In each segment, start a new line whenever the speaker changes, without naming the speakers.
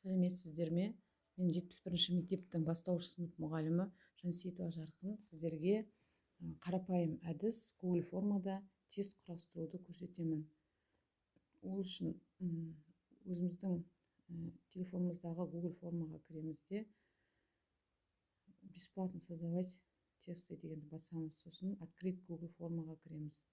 Сәлеметсіздер ме? Мен 71-ші мектептің бастауыш сынып мұғалімі Жансейітова Жарқын. Сіздерге қарапайым әдіс Google формада тест құрастыруды көрсетемін. Ол үшін өзіміздің телефонымыздағы Google формаға кіреміз де, бесплатно создавать тесты дегенді басамыз. Сосын открыть Google формаға кіреміз.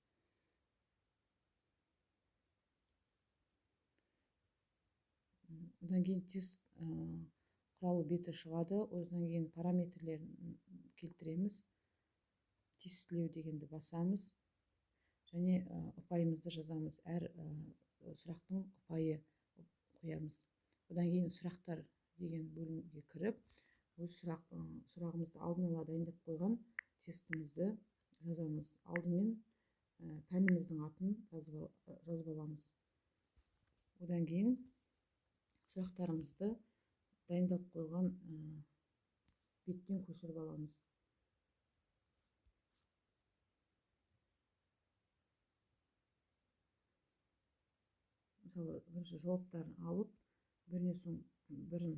Одан кейін тест құралы беті шығады. Одан кейін параметрлерін келтіреміз. Тестілеу дегенді басамыз. Және ұпайымызды жазамыз. Әр сұрақтың ұпайы қоямыз. Одан кейін сұрақтар деген бөлімге кіріп, өз сұрағымызды алдын ала дайындап қойған тестімізді жазамыз. Алдымен пәніміздің атын жазып аламыз. Одан кейін сұрақтарымызды дайындап қойған беттен көшіріп аламыз. Мысалы, бірінші жауаптарын алып, бірінен соң бірін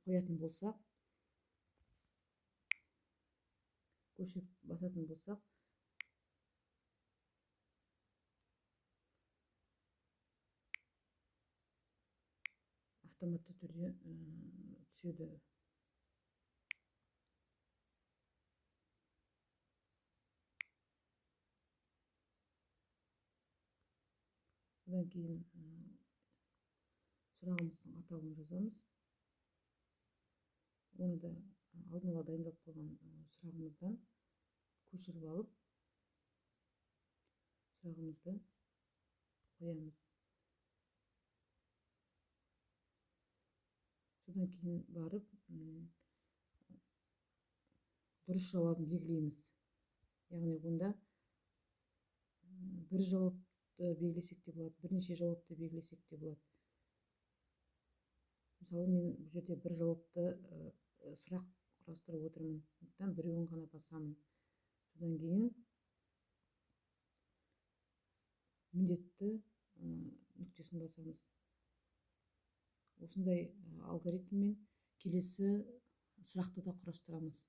қоятын болсақ, көшіріп басатын болсақ, автоматты түрде түседі. Одан кейін сұрағымыздың атауын жазамыз. Оны да алдын ала дайындап қойған сұрағымыздан көшіріп алып, сұрағымызды қоямыз. Содан кейін барып дұрыс жауабын белгілейміз. Яғни онда бір жауапты белгілесек те болады, бірнеше жауапты белгілесек те болады. Мысалы, мен бұл жерде бір жауапты сұрақ құрастырып отырмын. Сондықтан біреуін ғана басамын. Содан кейін міндетті нүктесін басамыз. Осындай алгоритммен келесі сұрақты да құрастырамыз.